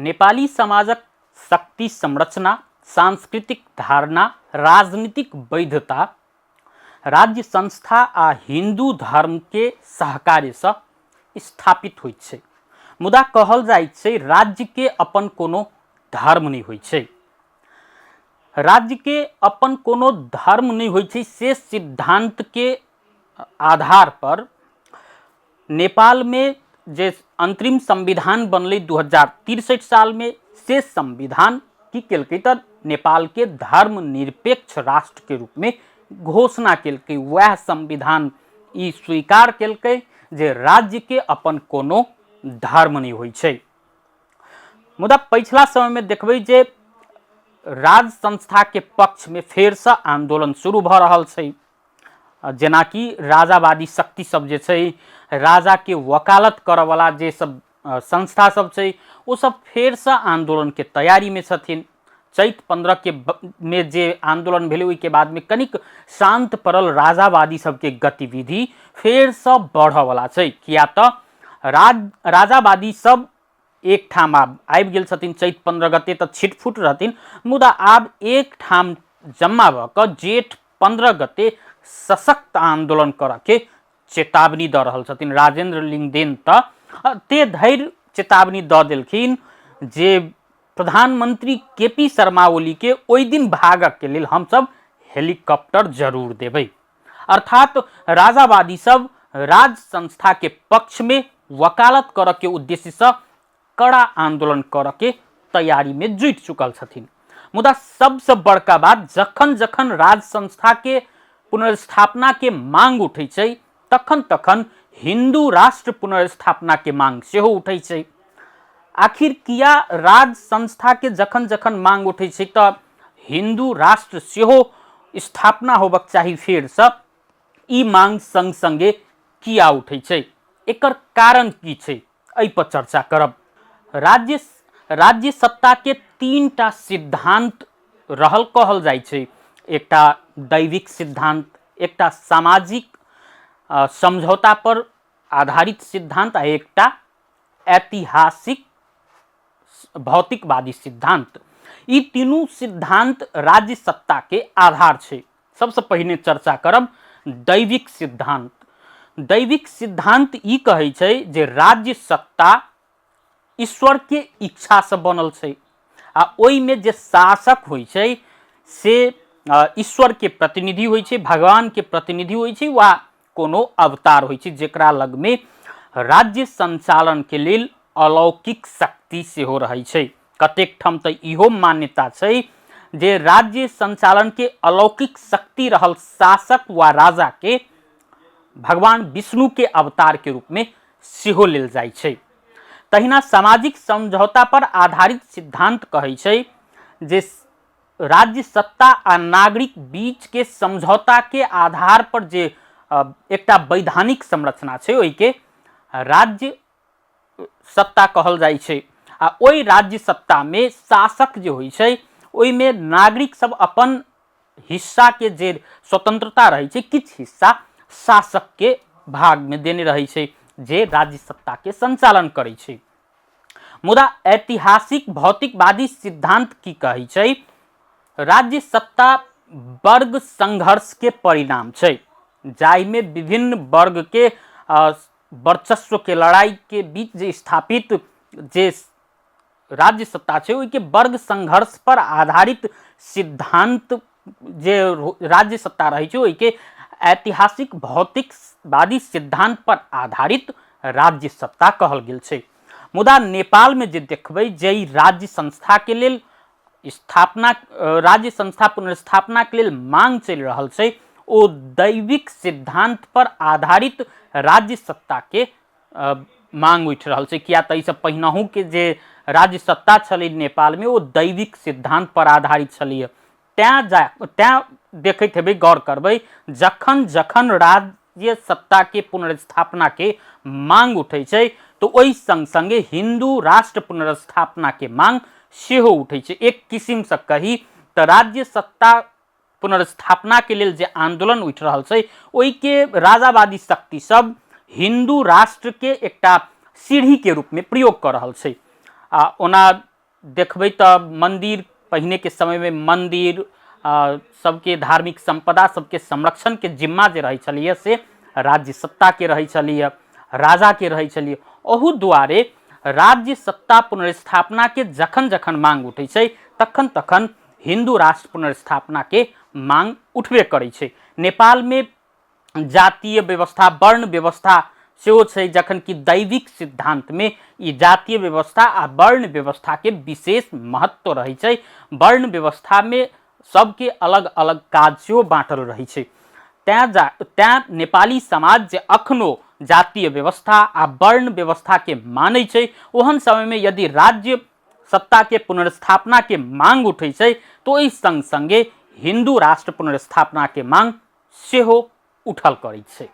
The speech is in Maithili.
नेपाली समाजक शक्ति संरचना, सांस्कृतिक धारणा, राजनीतिक वैधता राज्य संस्था आ हिन्दू धर्मके सहकार्यसँ स्थापित होइत छै। मुदा कहल जाइत छै राज्यके अपन कोनो धर्म नहि होइ छै। राज्यके अपन कोनो धर्म नहि होइ छै से सिद्धान्तके आधार पर नेपालमे जे अंतरिम संविधान बनलै 2063 सालमे, से संविधान की केलकै तऽ नेपालके धर्मनिरपेक्ष राष्ट्रके रूपमे घोषणा केलकै। वएह संविधान ई स्वीकार केलकै जे राज्यके अपन कोनो धर्म नहि होइ छै। मुदा पछिला समयमे देखबै जे राज संस्थाके पक्षमे फेरसँ आन्दोलन शुरू भऽ रहल छै। जेनाकि राजावादी शक्ति सब जे छै, राजाके वकालत करऽवला जे सब संस्था सब छै, ओ सब फेरसँ आन्दोलनके तैयारीमे छथिन। चैत 15के मे जे आन्दोलन भेलै, ओहिके बादमे कनिक शान्त पड़ल राजावादी सबके गतिविधि फेरसँ बढ़ऽवला छै, किया तऽ राजावादी सब एकठाम आब आबि गेल छथिन। चैत 15 गते तऽ छिटफुट रहथिन, मुदा आब एकठाम जम्मा भऽ कऽ जेठ 15 गते सशक्त आन्दोलन करऽके चेतावनी दऽ रहल छथिन। राजेंद्र लिंगदेन तऽ ते धरि चेतावनी दऽ देलखिन जे प्रधानमंत्री के पी शर्मा ओलीके ओहि दिन भागऽके लेल हमसब हेलीकॉप्टर जरूर देबै। अर्थात राजावादी सब राज संस्था के पक्ष में वकालत करऽ के उद्देश्य से कड़ा आंदोलन करऽ के तैयारी में जुटि चुकल छथिन। मुदा सबसे बड़का बात, जखन जखन राज संस्था के पुनर्स्थापना के मांग उठै छै, तखन तखन हिंदू राष्ट्र पुनर्स्थापना के मांग सेहो उठै छै। आखिर किया राज संस्था के जखन जखन मांग उठै छै तऽ हिंदू राष्ट्र सेहो स्थापना होबक चाही फेरसँ, ई मांग संग संगे किया उठै छै, एकर कारण की छै, एहि पर चर्चा करब। राज्य राज्य सत्ता के 3टा सिद्धांत रहल कहल जाइ छै। एकटा दैविक सिद्धांत, एकटा सामाजिक समझौता पर आधारित सिद्धांत आ एकटा ऐतिहासिक भौतिकवादी सिद्धांत। ई तीनू सिद्धांत राज्य सत्ता के आधार छै। सबसे पहिने चर्चा करब दैविक सिद्धांत। दैविक सिद्धांत ई कहै छै जे राज्य सत्ता ईश्वर के इच्छा से बनल छै आ ओहिमे जे शासक होइ छै से ईश्वर के प्रतिनिधि होइ छै, भगवान के प्रतिनिधि होइ छै वा कोनो अवतार होइ छै, जेकरा लगमे राज्य संचालन के लेल अलौकिक शक्ति सेहो रहै छै। कतेक ठाम तऽ इहो मान्यता छै जे राज्य संचालन के अलौकिक शक्ति रहल शासक वा राजा के भगवान विष्णु के अवतार के रूप में सेहो लेल जाइ छै। तहिना सामाजिक समझौता पर आधारित सिद्धांत कहै छै जे राज्य सत्ता आ नागरिक बीच के समझौता के आधार पर जे एकटा वैधानिक संरचना छै, ओहिके राज्य सत्ता कहल जाइ छै। आ ओहि राज्य सत्ता में शासक जे होइ छै, ओहिमे नागरिक सब अपन हिस्सा के जे स्वतंत्रता रहै छै, किछु हिस्सा शासक के भाग में देने रहै छै, जे राज्य सत्ता के संचालन करै छै। मुदा ऐतिहासिक भौतिकवादी सिद्धांत की कहै छै? राज्य सत्ता वर्ग संघर्ष के परिणाम छै, जाहिमे विभिन्न वर्ग के वर्चस्व के लड़ाई के बीच जे स्थापित जे राज्य सत्ता छै, ओहिके वर्ग संघर्ष पर आधारित सिद्धांत जे राज्य सत्ता रहै छै, ओहिके ऐतिहासिक भौतिकवादी सिद्धांत पर आधारित राज्य सत्ता कहल गेल छै। मुदा नेपालमे जे देखबै, जे राज्य संस्थाके लेल स्थापना, राज्य संस्था पुनर्स्थापनाके लेल मांग चलि रहल छै, ओ दैविक सिद्धांत पर आधारित राज्य सत्ताके मांग उठि रहल छै, किया तऽ एहिसँ पहिनहुके जे राज्य सत्ता छलै नेपालमे, ओ दैविक सिद्धांत पर आधारित छलैए। तैँ जा तैँ देखैत हेबै, गौर करबै, जखन जखन राज्य सत्ताके पुनर्स्थापनाके मांग उठै छै, तऽ ओहि संग संगे हिन्दू राष्ट्र पुनर्स्थापनाके मांग सेहो उठै छै। एक किसिमसँ कही तऽ राज्य सत्ता पुनर्स्थापनाके लेल जे आन्दोलन उठि रहल छै, ओहिके राजावादी शक्ति सब हिन्दू राष्ट्रके एकटा सीढ़ीके रूपमे प्रयोग कऽ रहल छै। आ ओना देखबै तऽ मन्दिर पहिनेके समयमे मन्दिर सबके धार्मिक सम्पदा सबके संरक्षणके जिम्मा जे रहै छलैए से राज्य सत्ताके रहै छलैए, राजाके रहै छलैए। ओहू दुआरे राज्य सत्ता पुनर्स्थापनाके जखन जखन मांग उठै छै तखन तखन हिन्दू राष्ट्र पुनर्स्थापनाके मांग उठबे करै छै। नेपालमे जातीय व्यवस्था, वर्ण व्यवस्था सेहो छै, जखन कि दैविक सिद्धान्तमे ई जातीय व्यवस्था आ वर्ण व्यवस्थाके विशेष महत्व रहै छै। वर्ण व्यवस्थामे सबके अलग अलग काज सेहो बाँटल रहै छै। तैँ नेपाली समाज जे अखनो जातीय व्यवस्था आ वर्ण व्यवस्थाके मानै छै, ओहन समयमे यदि राज्य सत्ताके पुनर्स्थापनाके मांग उठै छै तऽ ओहि संग संगे हिन्दू राष्ट्र पुनर्स्थापनाके मांग सेहो उठल करै छै।